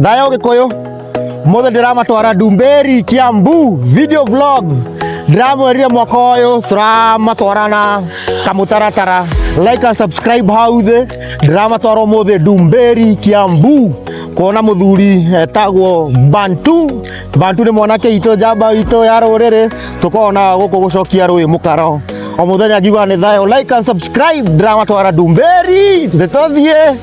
Thayũ Gĩkũyũ, mũthĩ ndĩramatwara Ndumberi Kiambu video vlog. Ndĩramwĩrire mwaka ũyũ tũramatwara na kamũtaratara. Like and subscribe hau thĩ. Ndĩramatwara ũmũthĩ Ndumberi Kiambu kuona mũthuri etagwo Bantu. Bantu nĩ mwanake witũ, njamba witũ ya rũrĩrĩ, tũkoragwo na gũkũ gũcokia rũĩ mũkaro. O mũthenya ngiugaga nĩ thayũ. Like and subscribe. Ndĩramatwara Ndumberi, tũthiĩ.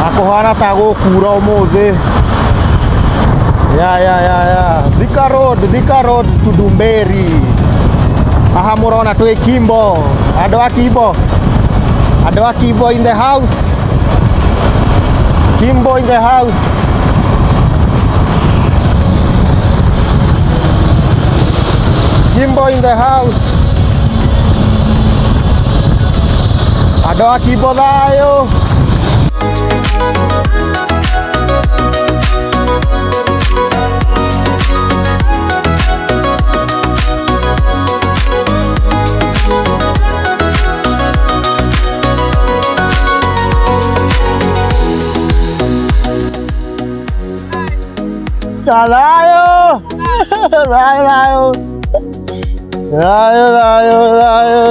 Na kũhana ta gũkura ũmũthĩ. Ya ya ya ya. Thika Road, Thika Road to Ndumberi. Haha mũrona twĩ Kimbo. Andũ a Kimbo. Andũ a Kimbo in the house. Kimbo in the house. Kimbo in the house. Andũ a Kimbo thayũ. Thayũ. Thayũ thayũ. Thayũ thayũ thayũ.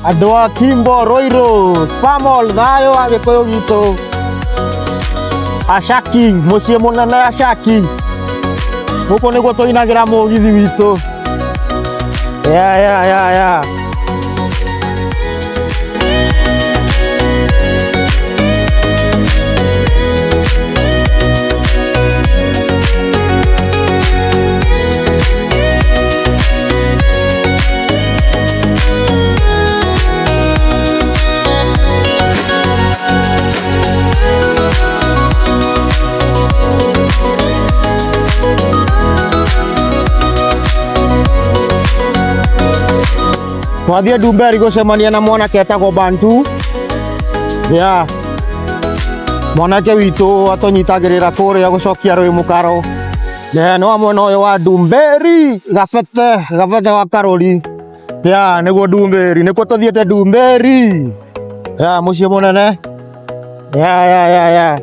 Andũ a Kimbo, Ruiru, Spamol, thayũ wa Gĩkũyũ gitũ. Ashaki, mũciĩ mũnene Ashaki. Gũkũ nĩguo tũinagĩra mũgithi witũ. Ya ya ya ya. Twathiĩ Ndumberi gũcemania na mwanake etagwo Bantu. Yeah. Mwanake witũ atũnyitagĩrĩra kũrĩa gũcokia rũĩ mũkaro. Yeah, nĩ wa mwena ũyũ wa Ndumberi, Gabete, Gabete wa Karũri. Yeah, nĩguo Ndumberi, nĩkuo tũthiĩte Ndumberi. Yeah, mũciĩ mũnene. Ya ya ya ya.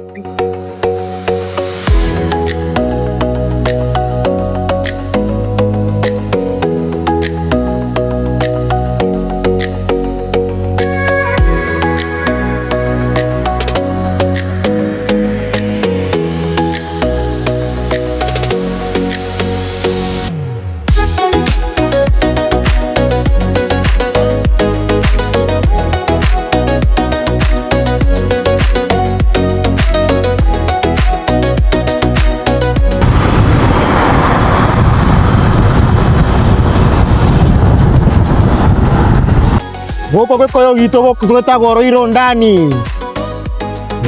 Gũkũ Gĩkũyũ gitũ gũkũ gwĩtagwo Ruiru ndani.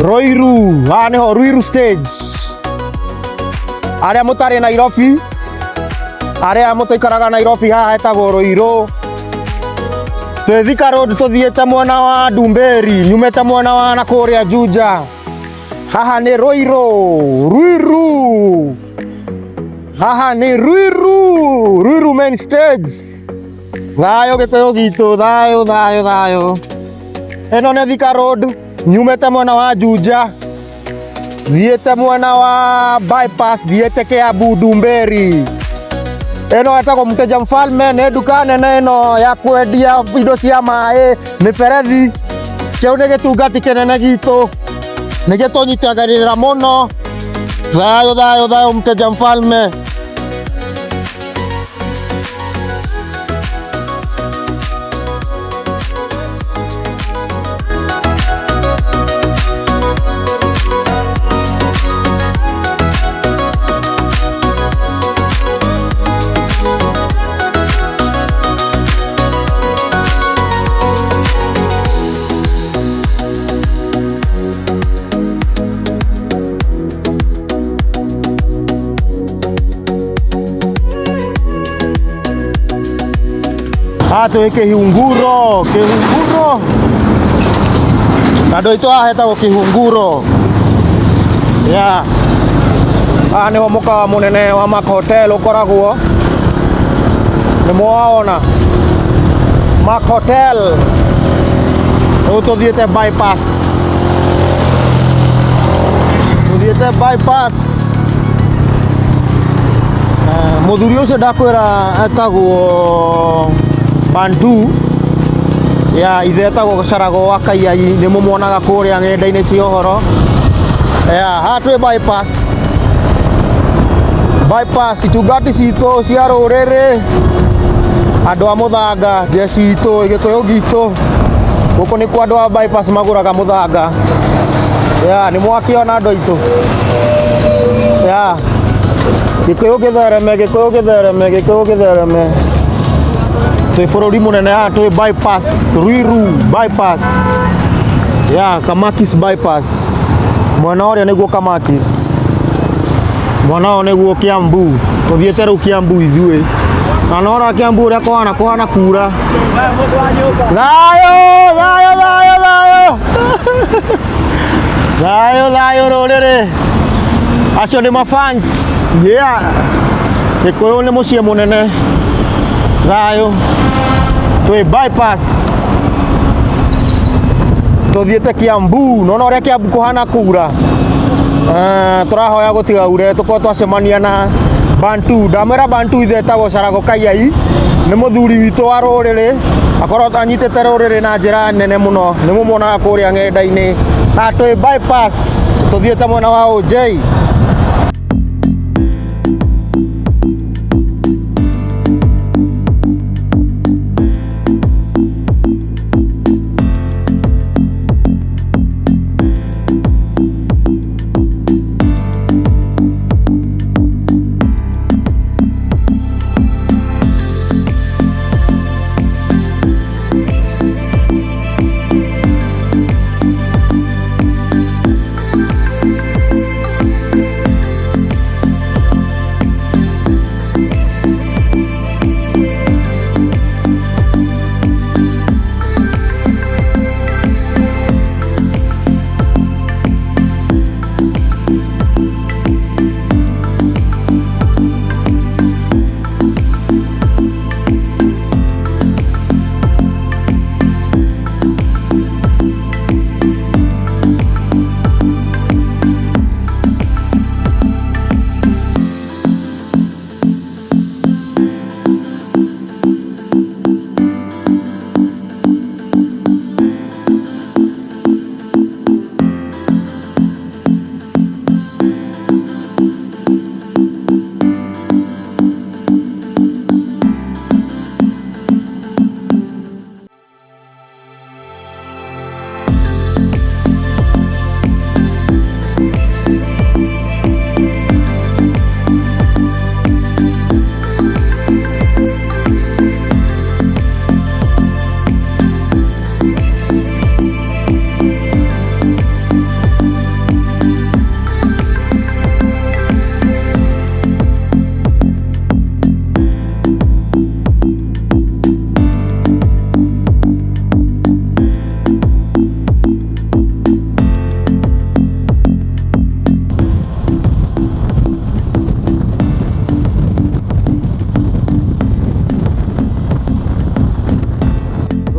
Ruiru, haha nĩho Ruiru stage. Arĩa mũtarĩ Nairobi, arĩa mũtũikaraga Nairobi haha hetagwo Ruiru. Twĩ Thika Road tũthiĩte mwena wa Ndumberi, nyumĩte mwena wa na kũrĩa Juja. Haha nĩ Ruiru, Ruiru. Haha nĩ Ruiru, Ruiru main stage. Thayũ Gĩkũyũ gitũ, thayũ thayũ thayũ. Ĩno nĩ Thika Road, nyumĩte mwena wa Juja. Thiĩte mwena wa bypass, thiĩte Kiambu Ndumberi. Ĩno ĩtagwo Mteja Mfalme, nĩ nduka nene ĩno ya kwendia indo cia maĩ, mĩberethi. Kĩu nĩ gĩtungati kĩnene gitũ. Nĩgĩtũnyitagĩrĩra mũno. Thayũ thayũ thayũ mteja mfalme. Haha twĩ Kĩhunguro, Kĩhunguro. Andũ aitũ haha hetagwo Kĩhunguro. Yeah. Haha nĩho mũkawa mũnene wa Mark Hotel ũkoragwo. Nĩ mwaona Mark Hotel. Rĩu tũthiĩte bypass. Tũthiĩte bypass. Mũthuri ũcio ndakwĩra etagwo Bantu ya ithe etagwo Carago wa Kaiyai, nĩ mũmuonaga kũrĩa ng'enda-inĩ cia ũhoro. Ya haha twĩ bypass, bypass itungati citũ cia rũrĩrĩ, andũ a mũthanga, njeci itũ, gĩkũyũ gitũ, gũkũ nĩkuo andũ a bypass magũraga mũthanga. Ya nĩ mwakĩona andũ aitũ. Ya gĩkũyũ gĩthereme, gĩkũyũ gĩthereme, gĩkũyũ gĩthereme. Twĩ bũrũri mũnene haha twĩ bypass, Ruiru bypass. Ya Kamakis bypass. Mwena ũrĩa nĩguo Kamakis. Mwena ũyũ nĩguo Kiambu. Tũthiĩte rĩu Kiambu ithuĩ. Na nora Kiambu ũrĩa kũhana kũhana kura. Thayũ, thayũ, thayũ, thayũ. Thayũ, thayũ rũrĩrĩ. Acio nĩ mafans. Yeah. Gĩkũyũ nĩ mũciĩ mũnene. Thayũ. Twĩ bypass. Tũthiĩte Kiambu. Nona ũrĩa Kiambu kũhana kura. Tũrahoya gũtigaure tũkorwo twacemania na Bantu. Ndamwĩra Bantu ithe etagwo Carago Kaiyai. Nĩ mũthuri witũ wa rũrĩrĩ. Akorwo anyitĩte rũrĩrĩ na njĩra nene mũno. Nĩ mũmuonaga kũrĩa ng'enda-inĩ. Na twĩ bypass tũthiĩte mwena wa OJ.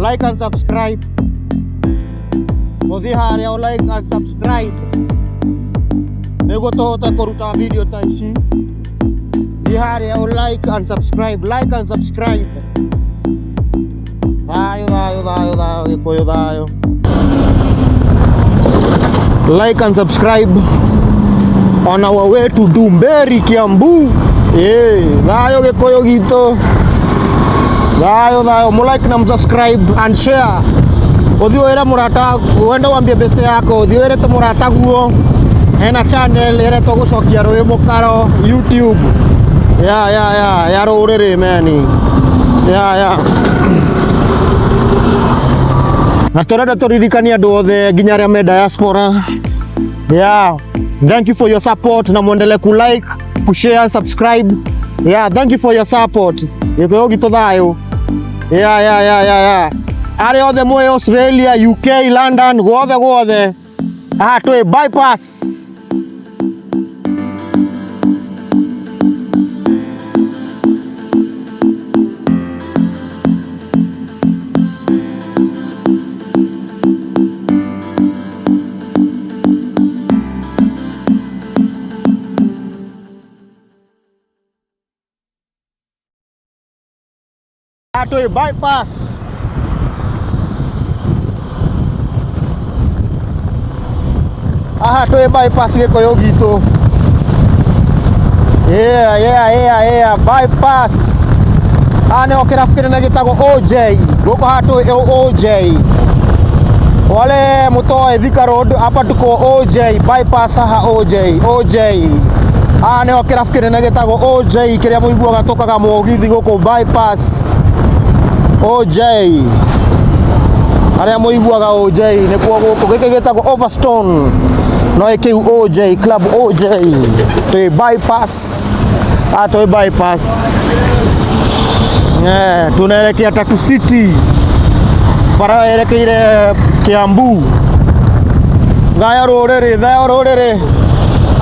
Like and subscribe. Mũthiĩ harĩa ũ like and subscribe nĩguo tũhote kũruta video ta ici. Thiĩ harĩa ũ like and subscribe, like and subscribe. Thayũ, thayũ, thayũ, thayũ, Gĩkũyũ thayũ. Like and subscribe on our way to Ndumberi, Kiambu. Eh, thayo gikuyu gitu. Thayo thayo, mu like na subscribe and share. Uthi wire murata, wenda wambie beste yako, uthi wire murata guo. Hena channel iretwo gucokia rui mukaro YouTube. Ya ya ya ya ruriri meni. Ya ya. Na turenda turirikanie andu othe nginya aria me diaspora. Yeah. Thank you for your support na muendelee ku like, ku share, subscribe. Yeah, thank you for your support. Gikuyu gitu thayo. Yeah, yeah, yeah, yeah, yeah. Aria othe mwe Australia, UK, London, guothe guothe. Haha twi bypass. Haha twi bypass. Haha twi bypass gikuyu gitu. Yeah, yeah, yeah, yeah, bypass. Haha niho kirabu kinene gitagwo OJ. Guku haha twi OJ. Wale mutoe Thika Road, hapa tuko OJ bypass haha OJ, OJ. Haha niho kirabu kinene gitagwo OJ kiria muiguaga tukaga mugithi guku bypass. OJ. Aria muiguaga OJ nikuo guku giki gitagwo Overstone. No kiu OJ Club OJ. Twi bypass. Ah, twi bypass. Eh, tunaelekea Tatu City. Bara yerekeire Kiambu. Thayo ruriri, thayo ruriri.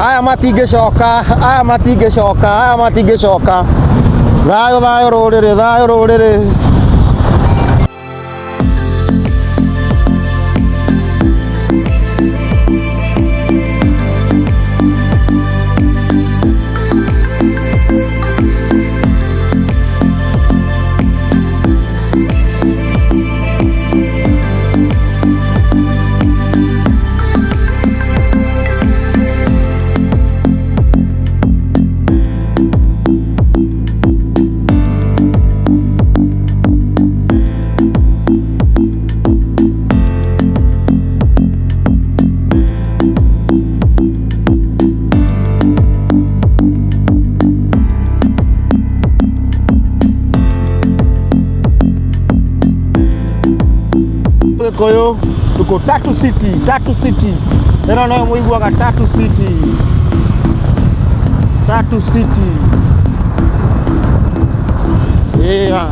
Aya matingĩcoka, aya matingĩcoka, aya matingĩcoka. Thayo thayo ruriri, thayo ruriri. Gikuyu tuko Tatu City, Tatu City. Ĩno nayo mũiguaga Tatu City. Tatu City. Yeah.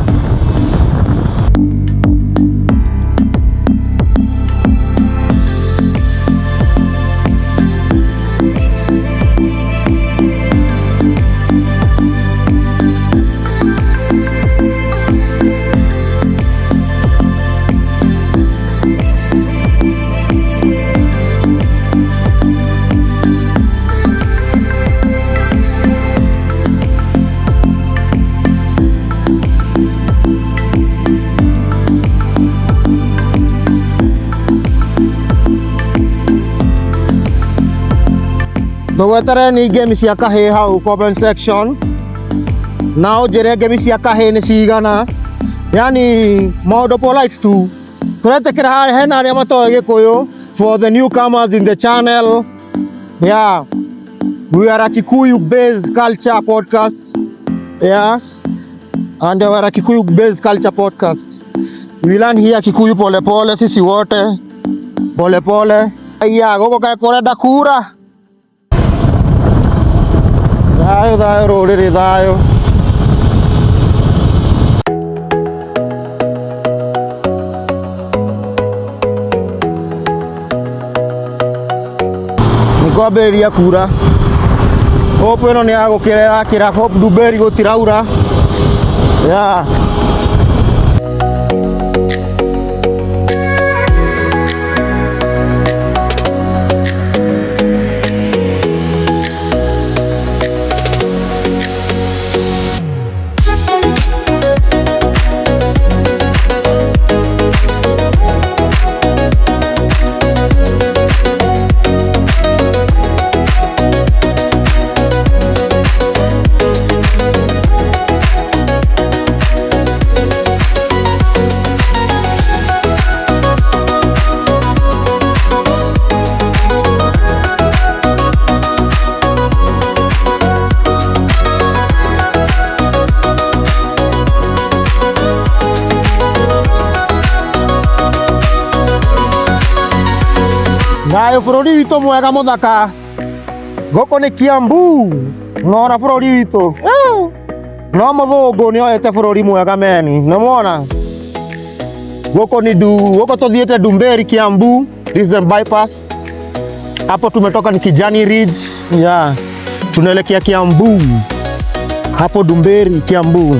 Ndũgweterere ni ngemi cia kahĩĩ hau comment section na ũnjĩre ngemi cia kahĩĩ nĩ cigana, yani maũndũ polite tu tũretĩkĩra harĩa hena arĩa matoĩ Gĩkũyũ. For the newcomers in the channel, yeah, we are a Kikuyu based culture podcast. Yeah, and we are a Kikuyu based culture podcast. We learn here Kikuyu pole pole, sisi wote pole pole. Aya gũkũ kaĩ kũrenda kura. Thayo thayo rũrĩrĩ thayo. Nĩ kwambĩrĩria kura. Hope ĩno nĩ ya gũkĩra ĩrakĩra. Hope Ndumberi gũtiraura. Yeah. Thayũ bũrũri witũ mwega mũthaka. Gũkũ nĩ Kiambu. Nona bũrũri witũ. No mũthũngũ nĩ oete bũrũri mwega meni. Nĩmwona? Gũkũ ni du, gũkũ tũthiĩte Ndumberi Kiambu. This is the bypass. Hapo tumetoka ni Kijani Ridge. Yeah. Tunaelekea Kiambu. Hapo Ndumberi Kiambu.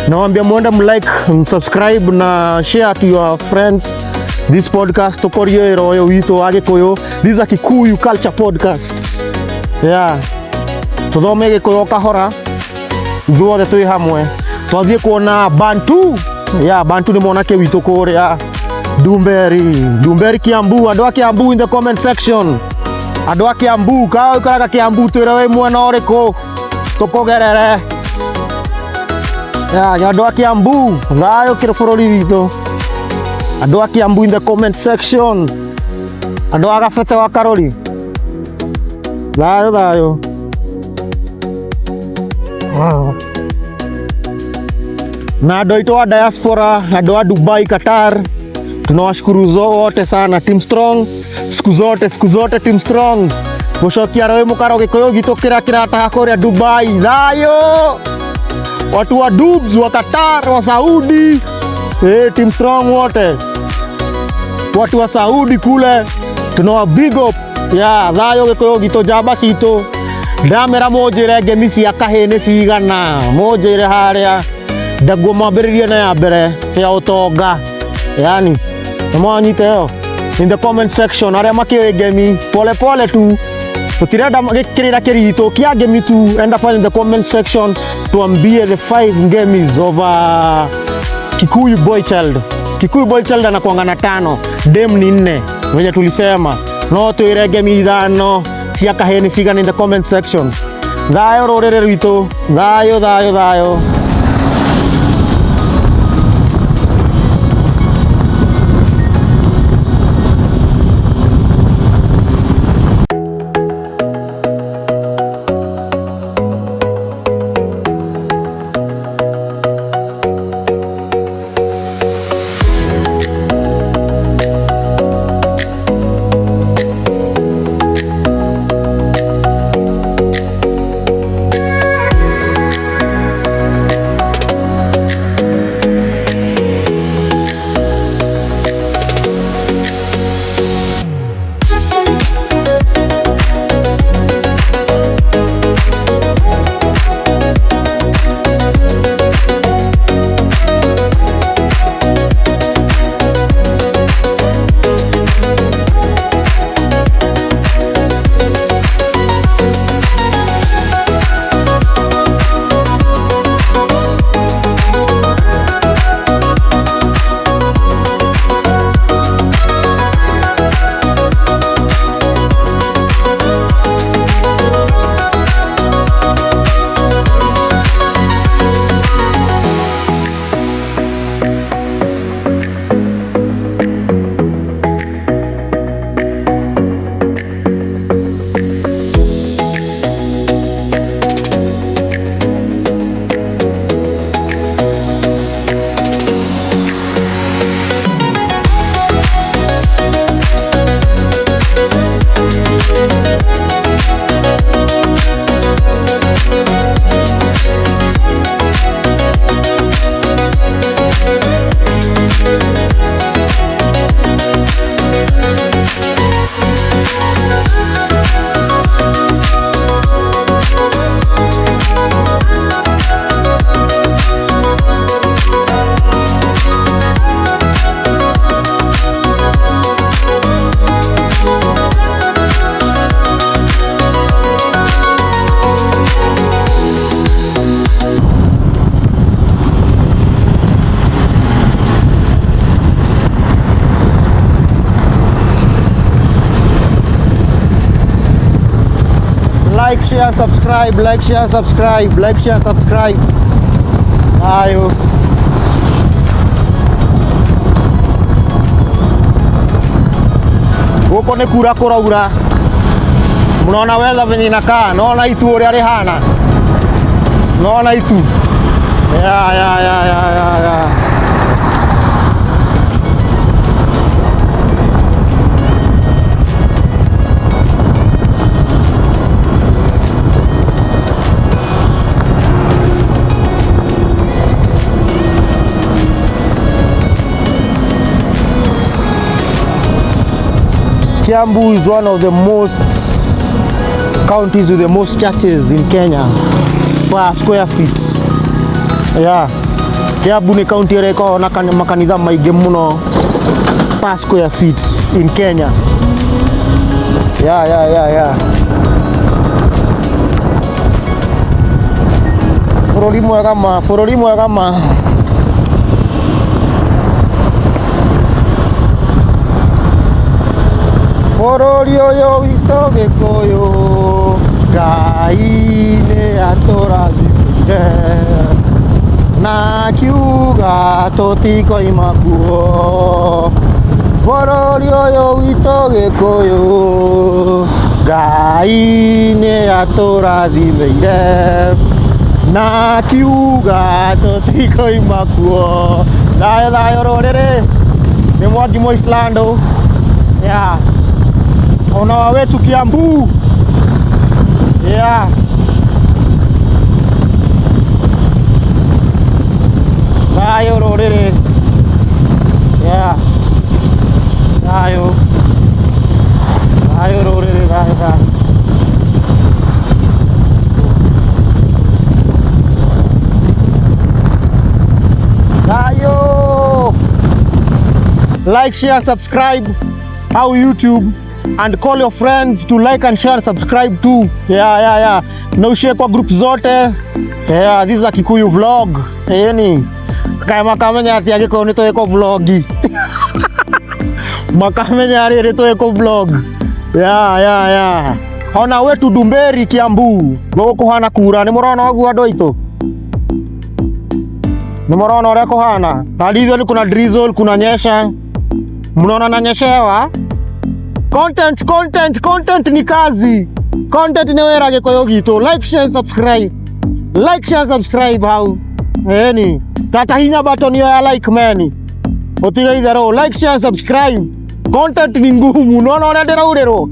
Nawaambia mwende mlike, msubscribe na share to your friends this podcast tukorio ĩro ũyũ witũ wa Gĩkũyũ. This is a Kikuyu culture podcast. Yeah. Tuthome Gĩkũyũ kahora ithuothe twĩ hamwe. Twathiĩ kuona Bantu. Yeah, Bantu nĩ mwanake witũ kũrĩa Ndumberi. Ndumberi Kiambu. Andũ a Kiambu in the comment section. Andũ a Kiambu, ka ũikaraga Kiambu twĩre wĩ mwena ũrĩkũ tũkũgerere. Yeah, andũ a Kiambu, thayũ kĩrĩ bũrũri witũ. Andũ a Kiambu in the comment section. Andũ a Gabete wa Karori. Thayũ thayũ. Wow. Na andũ aitũ a diaspora, andũ a Dubai, Qatar, tunawashukuru wote sana. Team Strong, siku zote Team Strong. Gũcokia rũĩ mũkaro Gĩkũyũ gitũ kĩrĩa kĩrataha kũrĩa Dubai. Thayũ! Watu wa Dubs, wa Qatar, wa Saudi. Team Strong wote. Watu wa Saudi kule tunawa big up. Ya, thayũ Gĩkũyũ gitũ njamba citũ. Ndamera mũnjĩre ngemi cia kahĩĩ nĩ cigana. Mũnjĩre harĩa. Ndaguo mwambĩrĩrie na ya mbere ya ũtonga. Yani, nĩ mwanyita ĩyo? In the comment section arĩa makĩũĩ ngemi pole pole tu tutirenda kĩrĩra kĩritũ kĩa ngemi tu. Enda pale in the comment section tuambie the 5 ngemis of a Kikuyu boy child. Kikuyu boy child anakuanga na 5, dem ni 4 venye tulisema. No twĩre ngemi 5 cia kahĩĩ nĩ cigana in the comment section. Thayũ rũrĩrĩ rwitũ, thayũ thayũ thayũ. Like, share, subscribe, like, share, subscribe, like, share, subscribe. Ayo. Gũkũ nĩ kura kũraura. Mnaona weather venye inakaa, naona itu ũrĩa rĩhana. Naona itu. Ya, ya, ya, ya, ya, ya. Kiambu is one of the most counties with the most churches in Kenya per square feet. Yeah. Kiambu nĩ county ĩrĩa ĩkoragwo na makanitha maingĩ mũno per square feet in Kenya. Yeah. Bũrũri mwega ma, bũrũri mwega ma. Bũrũri ũyũ witũ Gĩkũyũ, Ngai nĩ atũrathimire na akiuga tũtikoima kuo. Bũrũri ũyũ witũ Gĩkũyũ, Ngai nĩ atũrathimĩire na akiuga tũtikoima kuo. Thayũ thayũ rũrĩrĩ, nĩ Mwangi Mũislando. Yeah. Ona wa wetu Kiambu. Yeah. Thayũ rũrĩrĩ. Yeah. Thayũ. Thayũ rũrĩrĩ, thayũ thayũ. Thayũ. Like, share, subscribe au YouTube and call your friends to like and share and subscribe too. Yeah. Na ushare kwa group zote. Yeah, this is a Kikuyu vlog. Ĩni. Kae makamenya atĩ Agĩkũyũ nĩ tũĩ kũ vlogi. Makamenya rĩrĩ tũĩ kũ vlog. Yeah. Ona wetu Ndumberi Kiambu. Gũkũ kũhana kura, nĩ mũrona ũguo andũ aitũ? Nĩ mũrona ũrĩa kũhana? Na ndivyo ni kuna drizzle, kuna nyesha. Mnaona nanyeshewa? Content, content, content ni kazi. Content ni wĩra Gĩkũyũ gitũ. Like, share, subscribe. Like, share, subscribe hau. Ĩni. Tata hinya button hiyo ya like meni. Ũtige itherũ. Like, share, subscribe. Content ni ngumu. Nona ũrĩa ndĩraurĩrwo?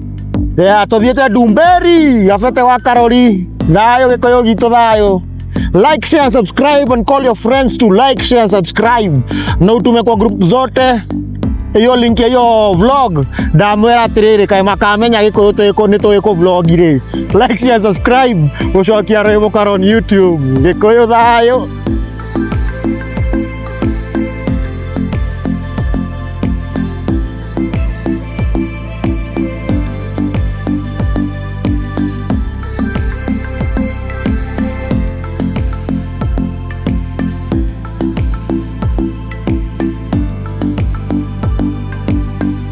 Yeah, tũthiĩte Ndumberi, gabete wa Karori. Thayũ Gĩkũyũ gitũ thayũ. Like, share, subscribe and call your friends to like, share, subscribe. Na utume kwa group zote iyo link ya iyo vlog ndamwĩra atĩrĩrĩ kaĩ makamenya Gĩkũyũ nĩ tũĩ kũ vlog rĩ. Like, share, subscribe gũcokia rwĩmbo Karon YouTube. Gĩkũyũ thayũ.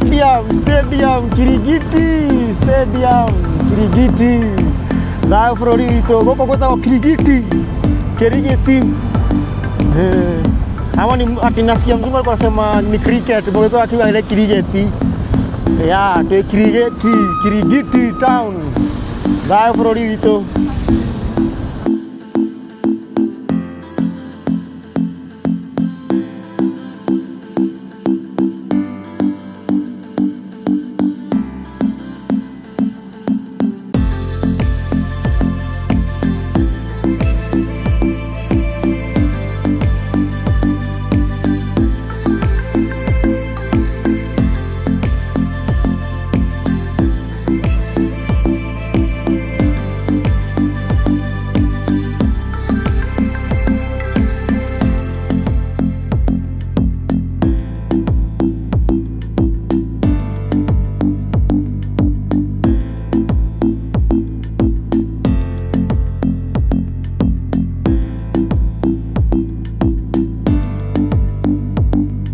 Stadium, Stadium, Kirigiti, Stadium, Kirigiti. Thayũ bũrũri witũ, gũkũ gwĩtagwo Kirigiti, Kirigiti. Eh, ama ni ati nasikia mzungu alikuwa anasema ni cricket, Mgikuyu akiwa ile Kirigiti. Yeah, twĩ Kirigiti, Kirigiti town. Thayũ bũrũri witũ.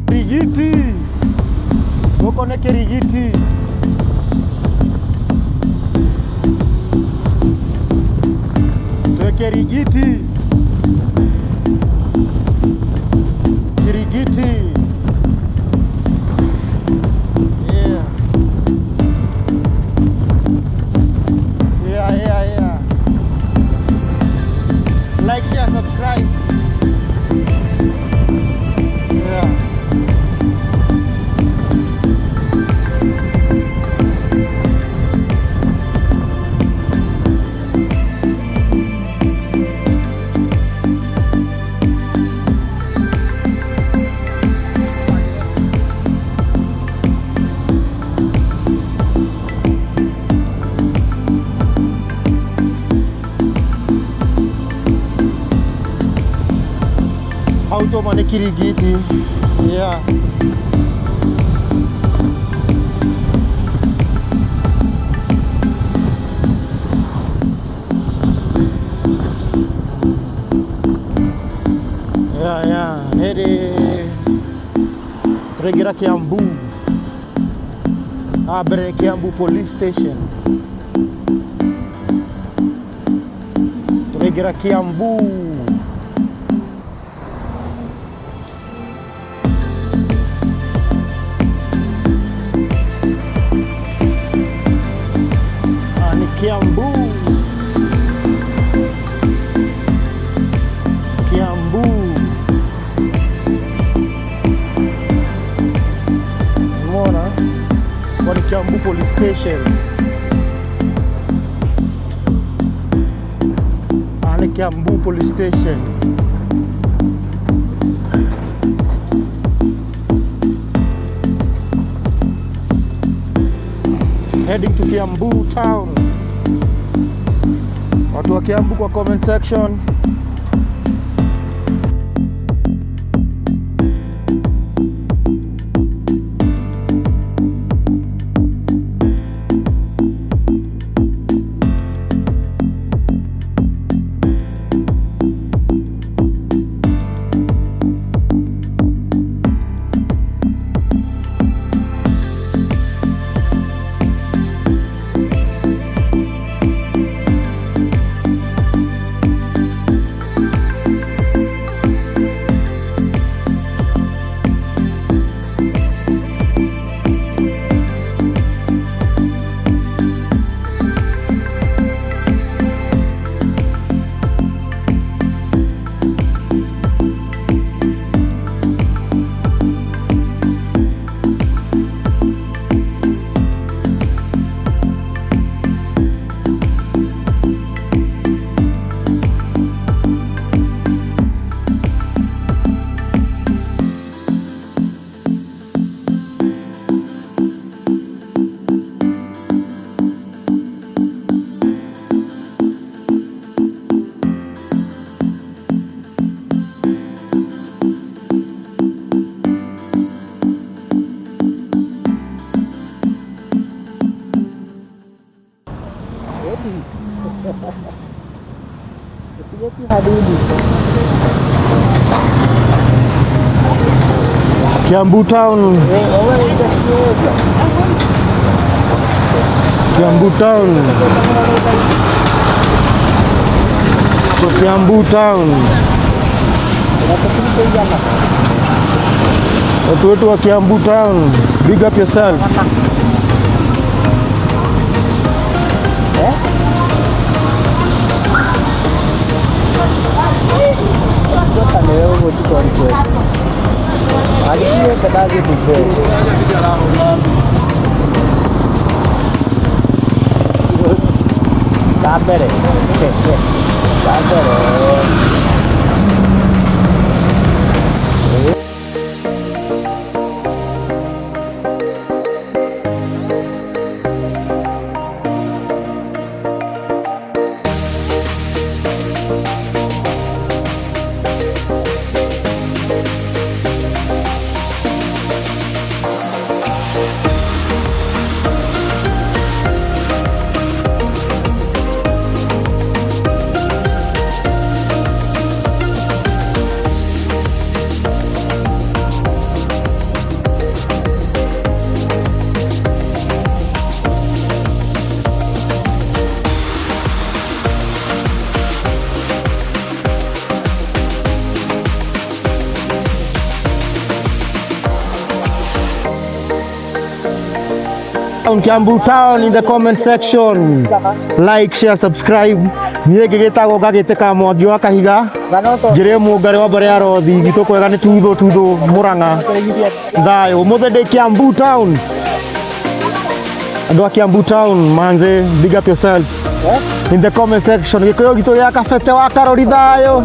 Kirigiti. Gũkũ nĩ Kirigiti. Twĩ Kirigiti. Kirigiti. Yeah. Yeah. Like, share, subscribe. Yeah. Tũma nĩ Kirigiti. Yeah. Yeah. Nĩrĩ tũraingĩra Kiambu. Haha mbere nĩ Kiambu Police Station. Tũraingĩra Kiambu. Haha nĩ Kiambu. Kiambu. Umeona? Kwa ni Kiambu Police Station. Haha nĩ Kiambu Police Station. Heading to Kiambu town. Watu wa Kiambu kwa comment section. Kiambu town. Kiambu town. So Kiambu town. Watu wetu wa Kiambu town, big up yourself. Kiambu town in the comment section. Like, share, subscribe. Niĩ ngĩgĩtagwo ngagĩtĩka Mwangi wa Kahiga. Ngĩrĩ mũngari wa mbarĩ ya Rothi. Gitũ kwega nĩ tutho tutho Murang'a. Thayũ. Ũmũthĩ ndĩ Kiambu town. Andũ a Kiambu town manze, big up yourself. In the comment section. Gĩkũyũ gitũ gĩa kabete wa Karori thayũ.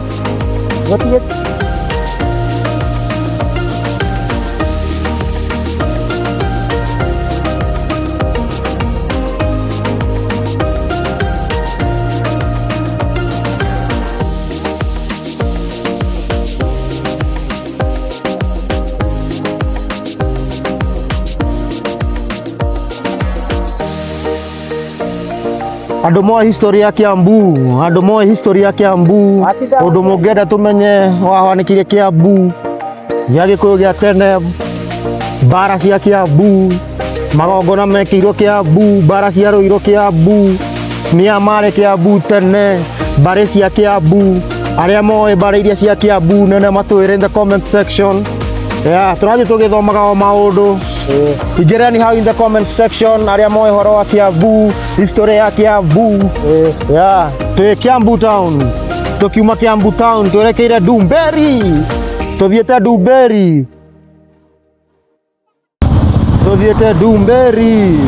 Andũ moĩ history ya Kiambu, andũ moĩ history ya Kiambu, ũndũ mũngĩenda tũmenye wahanĩkire Kiambu, gĩa Gĩkũyũ gĩa tene, mbara cia Kiambu, magongona mekĩirwo Kiambu, mbara ciarũirwo Kiambu, nĩa marĩ Kiambu tene, mbarĩ cia Kiambu, arĩa moĩ mbarĩ iria cia Kiambu nene matwĩre in the comment section. Yeah, tũrathiĩ tũgĩthomaga o maũndũ. Ingĩreni hau in the comment section arĩa moĩ ũhoro wa Kiambu, history ya Kiambu. Yeah, twĩ Kiambu town. Tũkiuma Kiambu town twerekeire Ndumberi. Tũthiĩte Ndumberi. Tũthiĩte Ndumberi.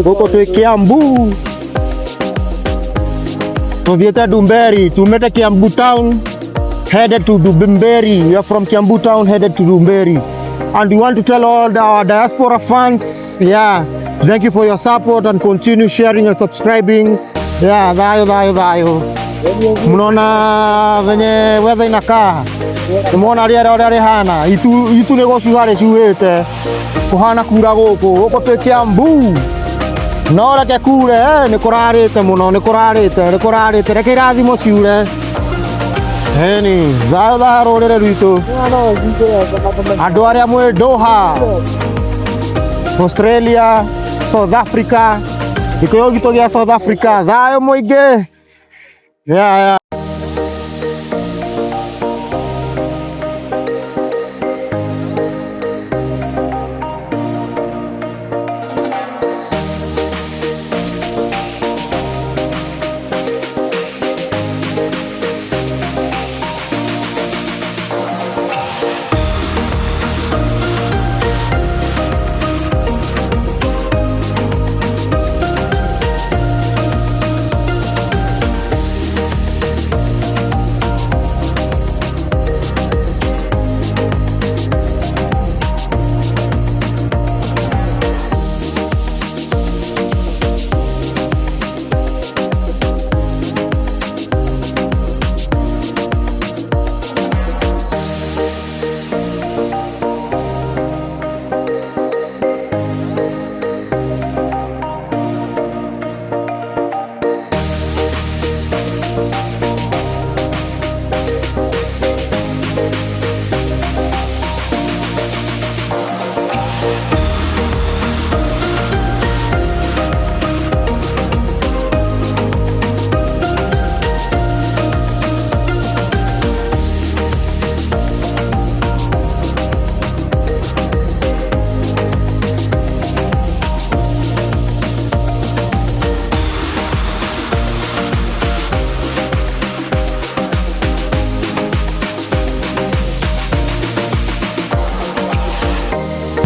Gũkũ twĩ Kiambu. Tuthiĩte Ndumberi, tumĩte Kiambu town headed to Ndumberi. We are from Kiambu town headed to Ndumberi. And we want to tell all our diaspora fans, yeah, thank you for your support and continue sharing and subscribing. Yeah, thayo thayo thayo. Mnaona venye weather inakaa. Nimuona rĩera ũrĩa rĩhana. Itu nĩ gũcuha rĩcuhĩte. Kũhana kura gũkũ. Gũkũ twĩ Kiambu. No reke kure, nĩ kũrarĩte mũno, nĩ kũrarĩte, nĩ kũrarĩte. Reke irathimo ciure. Ĩni, thayũ thayũ rũrĩrĩ rwitũ. Andũ arĩa mwĩ Doha, Australia, South Africa, gĩkũyũ gitũ gĩa South Africa, thayũ mũingĩ. Yeah.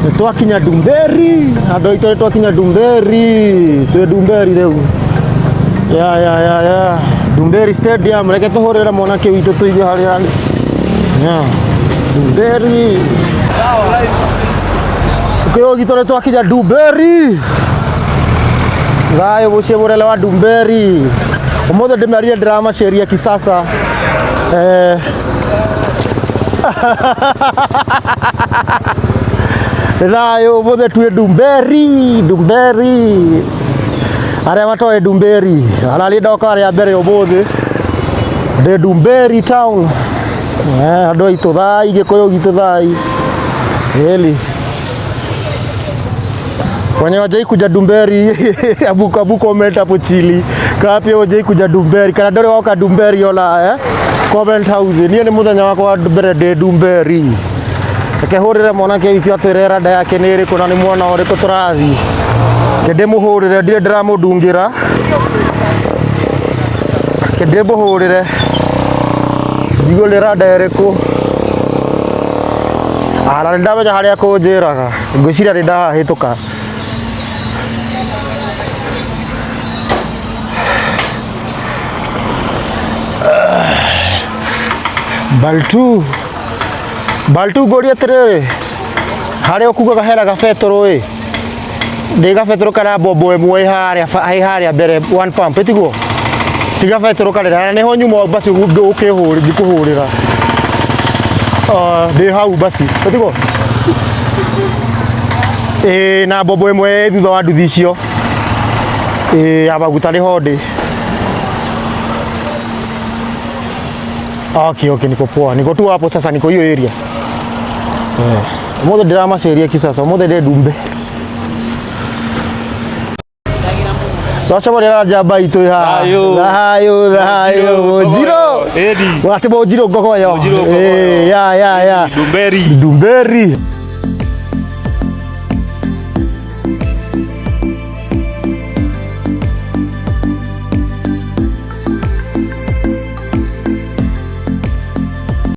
Nĩ twakinya Ndumberi, andũ aitũ nĩ twakinya Ndumberi, twĩ Ndumberi rĩu. Ya ya ya ya Ndumberi Stadium, reke tũhũrĩre mwanake witũ tũigue harĩa arĩ. Ya Ndumberi. Kĩo gitũ nĩ twakinya Ndumberi. Thayũ mũciĩ mũnene wa Ndumberi. Ũmũthĩ ndĩmerire ndĩramaceria kisasa. Eh, nĩ thayũ ũmũthĩ twĩ Ndumberi, Ndumberi. Arĩa matoĩ Ndumberi, ararĩ ndoka rĩa mbere ũmũthĩ. Ndĩ Ndumberi town. Eh, andũ aitũ thai, Gĩkũyũ gitũ thai. Eli. Wenye wajai kuja Ndumberi abu abu comment hapo chini. Kana pia wajai kuja Ndumberi kana ndũrĩ woka Ndumberi ona eh? Comment hau thĩ. Niĩ nĩ mũthenya wakwa wa mbere ndĩ Ndumberi. Reke hũrĩre mwanake witũ atwĩre rada yake nĩ ĩrĩkũ na nĩ mwena ũrĩkũ tũrathiĩ. Reke ndĩmũhũrĩre ndirĩ ndĩramũndungĩra. Reke ndĩmũhũrĩre njigue nĩ rada ĩrĩkũ. Ah, na nĩ ndamenya harĩa kũnjĩraga. Ngwĩciria nĩ ndahahĩtũka. Baltu Baltu ngũrie atĩrĩrĩ harĩa ũkugaga hena gabetũrũ ĩ ndĩ gabetũrũ kana mbombo ĩmwe ĩ harĩa ĩ harĩa mbere one pump ĩtiguo ti gabetũrũ kanene na nĩho nyuma basi ngĩkũhũrĩra. Ah, ndĩ hau basi ĩtiguo ĩĩ na mbombo ĩmwe ĩ thutha wa nduthi icio ĩĩ ya maguta nĩho ndĩ. Okay, okay, niko poa. Niko tu hapo sasa, niko hiyo area. Eh. Ũmũthĩ ndĩramaceria kisasa, ũmũthĩ ndĩ Ndumbe. Twacemania na njamba itũ ĩ haha. Thayũ. Thayũ, thayũ. Mũnjirũ. Edi. Ati mũnjirũ ngogoyo. Mũnjirũ ngogoyo. Eh, ya ya ya. Ndumberi. Ndumberi.